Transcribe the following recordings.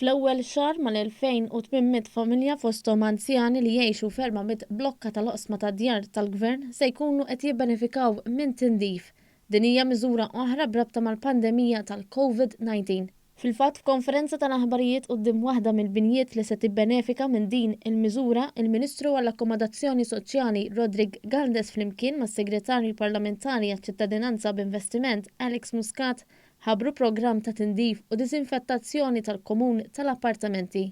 Fl-ewwel xahar mal-2,800 familja fosthom anzjani li jgħixu f'erba' blokka tal-oqsma tad-djar tal-Gvern se jkunu qed jibbenefikaw minn tindif. Din hija miżura oħra b'rabta mal-pandemija tal-Covid-19. Fil-fatt f'konferenza tal-aħbarijiet quddiem waħda mill-binjiet li se tibbenefika minn din il-miżura, il-Ministru għall-Akkomodazzjoni Soċjali Roderick Galdes flimkien mas-Segretarju Parlamentari għaċ-Ċittadinanza b'Investiment Alex Muscat ħabbru programm ta' tindif u diżinfettazzjoni tal-komun tal-appartamenti.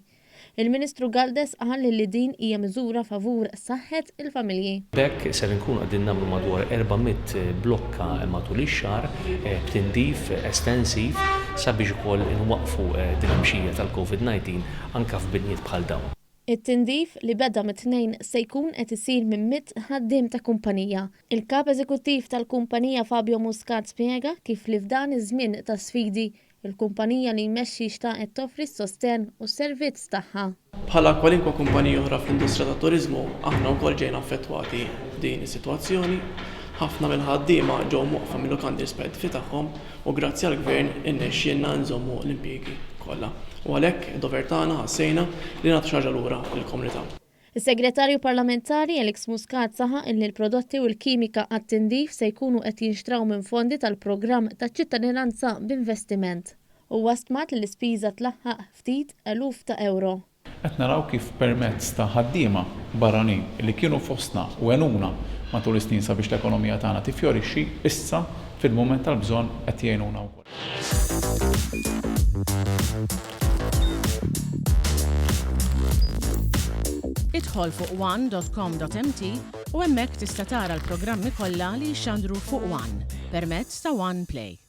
Il-Ministru Galdes qal li din hija miżura favur saħħet il-familji. B'hekk ser inkunu qegħdin nagħmlu madwar 400 blokka matul ix-xahar b'tindif estensiv sabiex ukoll inwaqqfu din il-mxija tal-Covid 19 anke f'binjiet bħal dawn. It-tindif, li beda mit-Tnejn, se jkun qed isir minn 100 ħaddiem ta' kumpanija. Il-Kap Eżekuttiv tal-kumpanija Fabio Muscat spjega kif li f'dan iż-żmien ta' sfidi, il-kumpanija li jmexxi xtaqet toffri s-sostenn u s-servizz tagħha. Bħala kwalinkwa kumpanija oħra fl-industrija tat-turiżmu, aħna wkoll ġejna affettwati b'din is-sitwazzjoni. Ħafna mill-ħaddiema ġew mwaqqfa mil-lukandi rispettivi tagħhom u grazzi għall-Gvern irnexxielna nżommu l-impjiegi kollha. U għalhekk id-dover tagħna ħassejna li nagħtu xi ħaġa lura lill-komunità. Is-Segretarju Parlamentari Alex Muscat saħaq illi l-prodotti u l-kimika għat-tindif se jkunu qed jinxtraw minn fondi tal-programm taċ-ċittadinanza b'investiment. Huwa stmat li l-ispiża tlaħħaq ftit eluf ta' ewro. Qed naraw kif permezz ta' ħaddiema barranin li kienu fostna u għenuna matul is-snin sabiex l-ekonomija tagħna tiffjorixxi, issa fil-mument tal-bżonn qed jgħinuna wkoll. Idħol fuq one.com.mt u hemmhekk tista' tara l-programmi kollha li jixxandru fuq One permezz ta' One Play.